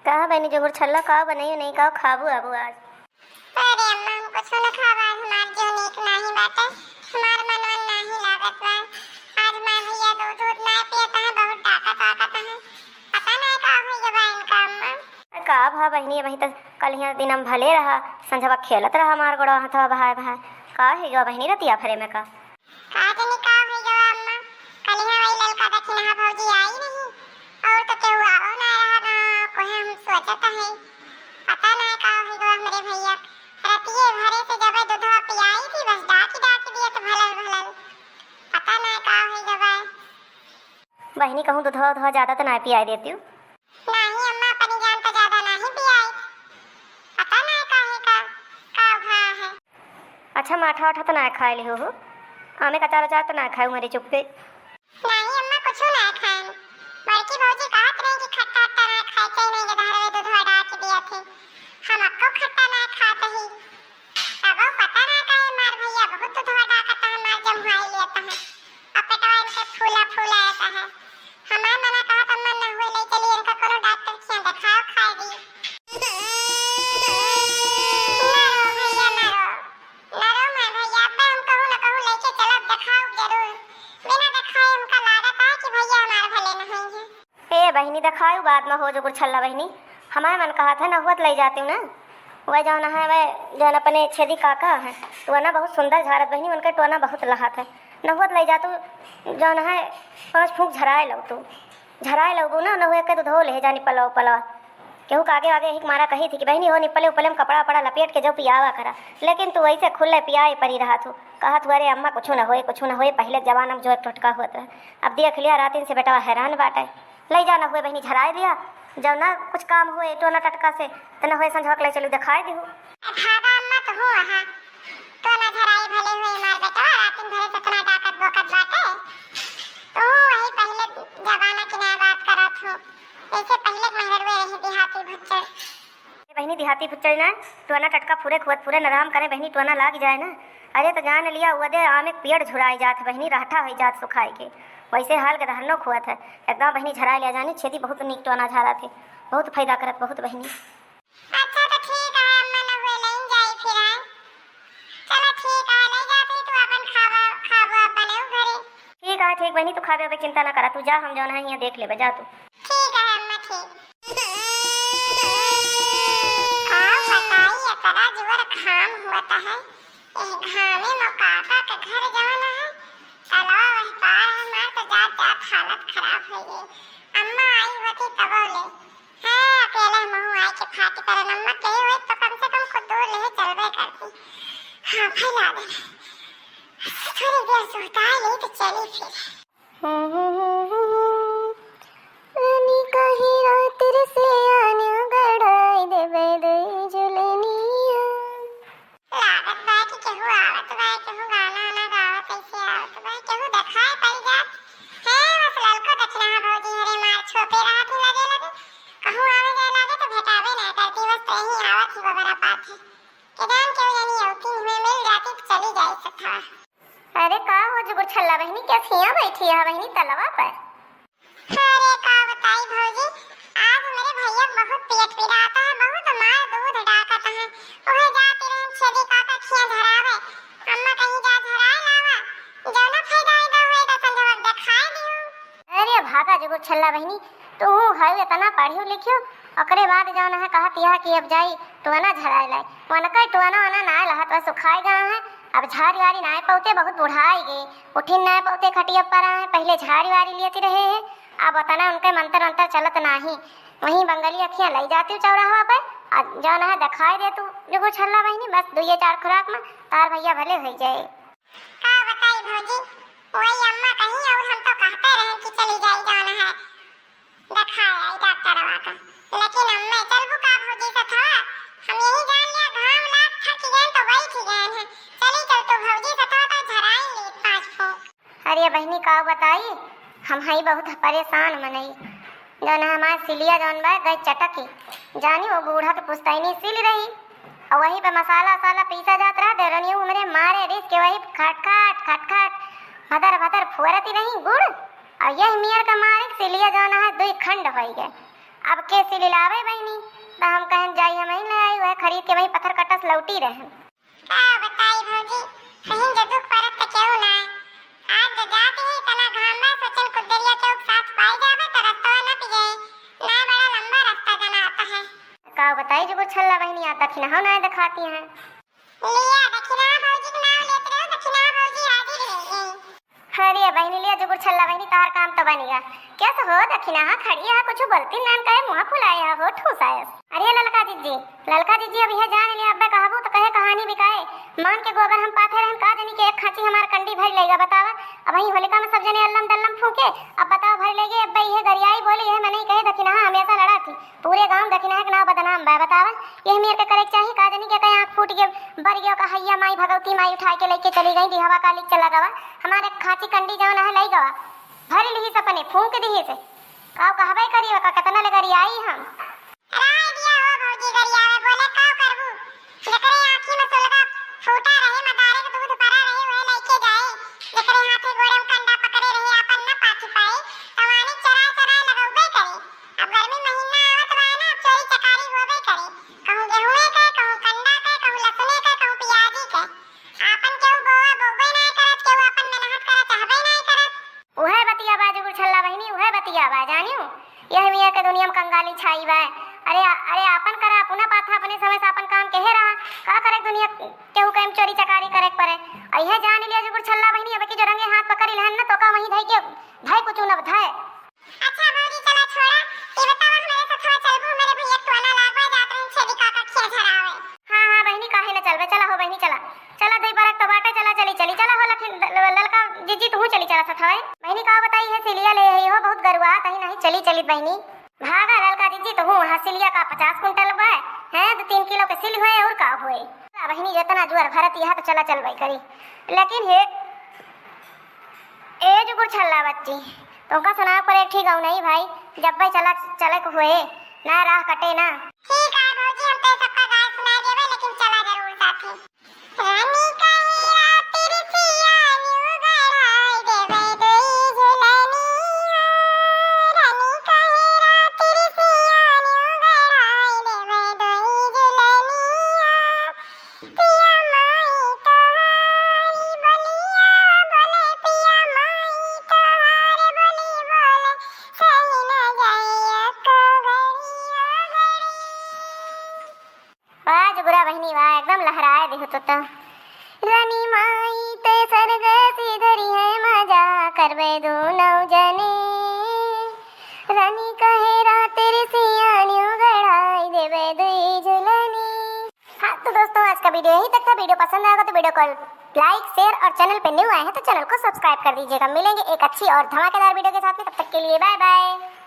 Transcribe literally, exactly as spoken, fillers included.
कहा बहिनी जुगुर छल्ला, का बनई नहीं, का खाबू आबू आज? अरे अम्मा, हम कुछो न खाब, आज हमार जीव नीक नाही बाटे, हमार मनवा नाही लागत बा। आज मार भैया दूध दूध ना पियत है, बहुत डाकत वाकत है, पता नहीं का होई गवा इनका अम्मा। का भा बहिनी, वही त कल हियाँ दिन हम भले रहा, संझवा खेलत रहा, हमार गोड़वा हथवा बहाए बहाए। का है गवा बहिनी रतिया भरे में का? का जानी का होई गवा अम्मा, कलिहा वही ललका दखिनहा भौजी आई नहीं, और तो केहू आवो ना रहा ना, कोहे हम सोचत है, पता ना का होई गवा हमरे भैया, रतिये भरे से जब दूधवा पियाई थी, बस डांट डांट दिए तो भलल भलल, पता ना का होई गवा। बहिनी कहूँ दूधवा उधवा ज्यादा तो ना पियाई देती हूँ। नाही अम्मा, अपनी जान तो ज्यादा नाही पियाई, पता ना काहे का, का भा है। अच्छा, माठा वाठा तो ना खाए लिहो हो? आमे का अचार उचार तो ना खाए हमारे चुप्पे? नाही अम्मा, कुछ ना खाए। बड़की भौजी कहत रही कि खट्टा अट्टा ना खाए के, नहीं के धारवे दूधवा डाल के दिया थे। हम अक्को खट्टा ना खात ही। तबो पता ना काहे मार भैया बहुत दूधवा डाकत है, मार जमुआई लेत है। अब पेटवा इनके फूला फूला ऐसा है। हमार मना कहा तो मन ना हुए, ले चली इनका कोनो डॉक्टर के यहाँ दिखाओ, खाए दी। ना रो भैया, ना रो। ना रो मार भैया, अब हम कहूँ ना कहूँ लेके चलब, दिखाओ जरूर। बिना दिखाए हमका लागत है कि भैया हमार भले नहीं है। ए बहिनी, देखायु बाद में हो जो गुरछल्ला बहिनी। हमारे मन कहत है, नहुवत लई जातिउ ना। वह जौन है, वह जौन अपने छेदी काका है, टोना बहुत सुंदर झारत बहिनी, उनके टोना बहुत लहात है। नहुवत लई जातिउ, जौन है, पाँच फूंक झराए लउतिउ। झराए लउबू ना, नहुए के तो धो ले जानी पलवा पलवा। केहू का आगे आगे एक मारा कही थी कि बहिनी हो, निपले उपले में कपड़ा उपड़ा लपेट के जो पियावा करा, लेकिन तू वैसे खुले पियाए परी रहत हो। कहत हुआ, "अरे अम्मा, कुछू न होए, कुछू न होए, पहिले के जमाना में जो एक टोटका होत रहे।" अब देख लिया, रातिन से बेटवा हैरान बाटे। लई जा नहुए बहिनी, झराए दिया, जब ना कुछ काम हुए टोना टटका से, त नहुए संझवा के लई चलू, देखाए दिहू। भागा अम्मा, तो हूँ वहाँ, टोना झराए भले हुए, मार बेटवा रातिन भरे से इतना डाकत बोकत बाटे, तो हूँ वही पहिले जमाना की नया बात करत हूँ, जैसे पहिले के मेहरवे रही देहाती भुच्चड़। ए बहिनी, देहाती फुच्चड़ी ना, टोना टटका फुरे खुअत फुरे नराम करे बहिनी, टोना लाग जाए ना। अरे त जान लिया, उदे आमे के पेड़ झुराए जात बहिनी, रहटा होई जात सुखाए के। वैसे हाल के दहनो खुअत है, एकदम बहिनी झराए लिया जानी, छेदी बहुत नीक टोना झारा थे, बहुत फायदा करत, बहुत बहिनी। अच्छा तो ठीक है, अम्मा न हुए लेन जाई फिर आए। चलो ठीक है, ले जाती तू अपन खावा, खाबो अपन एहू घरे। ठीक है, ठीक बहिनी, तू खाबे ओबे चिंता ना करा, तू जा, हम जौन है हियाँ देख लेबे, जा तू। ठीक है अम्मा, ठीक। का बताई, इतना जोर घाम होता है। एह घामे में काका के घर जवन है, तलवा वही पार है, हमार तो जात जात हालत खराब हो गई। अम्मा आई होती तबो ले। हाँ, अकेले महू आई के फाटी करन, अम्मा कही होई तो कम से कम खुद दूर ले चलबे करती। हाँ, फैला दे। थोड़ी देर सुताई ले तो चली फिर। रानी कही रात रे से आन्या गड़ाई देबे दे जुलनिया। लागत बा कि केहू आवत बा, केहू गाना वाना गावत ऐसे आवत बा, केहू देखाए पड़ जात। हे, बस ललको दखिनहा भौजी हरे मार छोपे रहत ही लगे लगे। कहूँ आवे जाए लागे तो भेटाबे ना करती, बस तो यहीं आवत ही बबरा पात है। के जान केहू जानी अवतीन हुए मिल जाती तो चली जाई सथवा। अरे का हो जुगुर छल्ला बहिनी, क्या हियाँ बैठी है बहिनी तलवा पर? अरे का बताई भौजी, आज मेरे भैया बहुत पेट पिराता है, बहुत मार दूध डाकत है। वह जाते रहे छेदी काका खिया झरावे, अम्मा कहीं जा झराए लावा, जौना फायदा आएगा हुए तो संझवा देखाए दियो। अरे भागा जुगुर छल्ला बहिनी, तू हऊ इतना पढ़ियो लिखियो, ओकरे बाद जौन है कहत यह कि अब जाई टोना झराए लाए। वनकर टोना वोना नाय लहत, वह सुखाए गए हैं। अब झाड़ी वाड़ी नाय पौते, बहुत बुढ़ाई गए, उठिन नाय पौते खटिया पर आए। पहिले झाड़ी वाड़ी लेती रहे हैं, अब उतना उनके मंतर अंतर चलत नाही। वहीं बंगली अखियाँ लई जाती हूँ चौराहा पे, आ जौन है देखाई दे तू जुगुर छल्ला बहिनी, बस दुइये चार खुराक में तार भैया भले हो जाए। का बताई भौजी, वही अम्मा कहीं और हम तो कहते रहे कि चली जाई जाना है, देखाए आई डॉक्टरवा का, लेकिन अम्मा चलबू का भौजी सथवा? हम यही जान लिया घाम लाग थक गए तो बैठ गए हैं, चली चल तू भौजी सथवा तो झराई ली पाँच फूंक। अरे बहिनी का बताई, हम हई बहुत परेशान मनई। जौन हमार सिलिया जौन बा गई चटकी, जानी वो बूढ़ा के पुस्तैनी सिल रही, और वही पे मसाला वसाला पीसा जात रहा, देवरनियो हमरे मारे रिस के वही खट खट खट खट भदर भदर फुअरती रही गुड़, और यही मियर का मारे सिलिया जौन है दुई खंड होई गए। अब के सिली लावे बहिनी, त हम कहन जाई हमहीं ले आई, वह खरीद के वहीं पत्थर कट्टा से लौटी रहन। का बताई भौजी, सही जे दुख परत त केहू ना। आज जे जात ही तना घाम बा, सोचन कुदरिया के साथ पाई जाबे त रस्तवा न पिए। ना बड़ा लंबा रास्ता जनात है। का बताई जुगुर छल्ला बहिनी, आज दखिनहो ना देखाती हैं। लिया दखिना भौजी के नाम लेत रहो, दखिना भौजी हाजिर है। अरे बहिनी, लिया जुगुर छल्ला बहिनी, तोहार काम तो बनिगा। कैसे हो दखिना, हाँ खड़ी है, कुछ बोलती नान कहे, मुँह फुलाए है, हो ठूस आयस। अरे ललका जिज्जी, ललका जिज्जी, अब यह जान लिया, अब्बे कहबू तो कहे कहानी बिकाए। मान के गोबर हम पाथे रहन, का जनी के एक खांची हमार कंडी भर लेगा, बतावा। अब वहीं होलिका में सब जने अल्लम दल्लम फूके, अब बताओ भर लेगे, अब्बे यह गरियाई बोली, यह मनई कहे दखिना हमेशा लड़ा थी। पूरे गांव दखिनहा के नाव बदनाम बा, बतावा। यह मेर के करे के चाही, का जनी के कहे आँख फूट गयो, बर गयो, का हैया माई भगवती माई उठाए के लेके चली गई, दिहवा काली के चला गवा। हमारे खांची कंडी जौन है लई गवा, भर लिही सपने फूंक दिही से। का कहबे करी का कितना ले गरियाई हम। राय दिया हो भौजी गरियावे, बोले का करबू, जेकरे आँखी में सुलगा फूटा रहे, मदारे के दूध परा रहे, वह लइके जाए, जेकरे हाथे गोड़े में कंडा पकड़े रहे, आपन न पाछी पाए, तवानी चराए चराए लगौबे करे। अब गर्मी महीना आवत बा ना, अब चोरी चकारी होबे करे। कहूँ गेहूँए के, कहूँ कंडा के, कहूँ लहसुने के, कहूँ पियाजी के। आपन केहू बोवा बोबे नाय करत, केहू आपन मेहनत करे चाहबे नाय करत। उहे बतिया बा जुगुर छल्ला बहिनी, उहे बतिया बा, जानियो। यह मियाँ के दुनिया में कंगाली छाई बा। अरे, अरे आपन करा, अपना पाथा, अपने समय से आपन काम केहे रहा। का करे दुनिया केहू के चोरी चकारी करे के परे। अइहे जान लिया जुगुर छल्ला बहिनी, अब की जो रंगे हाथ पकड़ी लहन न, तो का वहीं धई के, धई कुछ न धई। अच्छा भौजी, चला छोड़ा, ई बतावा, हमरे सथवा चलबू? हमरे भैया के टोला लागवा जात रहन छेदी काका खिया झरावे। हाँ, हाँ बहिनी, काहे न चलबे, चला हो बहिनी, चला। चला, दुई बरक तो बाटे, चला, चली, चली, चला हो लखिन, ल-, ल-, ललका जिज्जी, तू चली चला सथवा। बहिनी, का बताई है, सिलिया ले आई हो, बहुत गरुआ, तही नहीं चली, चली बहिनी। भागा ललका जिज्जी, तू वहाँ सिलिया का पचास कुंटल बा, हैं, दो तीन किलो के सिल हुए और का हुए। चला बहिनी, जितना जुअर भरत यह तो चला चलबे करी, लेकिन हे ए जुगुर छल्ला बच्ची, तुमका सुनावे पर एक ठीक गौ नहीं भाई, जब भाई चला, चले के हुए, ना राह कटे ना। ठीक है भौजी, हम तो सबका गाय सुना देवे, लेकिन चला जरूर साथे। रानी कहे रात रिसिया न्यू गढ़ाई देवे दुई झुलनिया, रानी कहे रात रिसिया न्यू गढ़ाई देवे दुई झुलनिया। पिया माई तोहारी बोलिया बोले, पिया माई तोहार बोली बोले, सही न जाए एको घड़ी ओ घड़ी। वाह जुगुरा बहिनी वाह, एकदम लहराए देहु तो, तो। रानी माई ते सरग से धरी है मजा, करबे दोनों जने। रानी कहे रात रिसिया न्यू गढ़ाई देबे दुई झुलनी। हाँ, तो दोस्तों, आज का वीडियो यहीं तक था। वीडियो पसंद आएगा तो वीडियो को like, share और channel पे new आए हैं तो channel को subscribe कर दीजिएगा। मिलेंगे एक अच्छी और धमाकेदार वीडियो के साथ में, तब तक के लिए bye bye।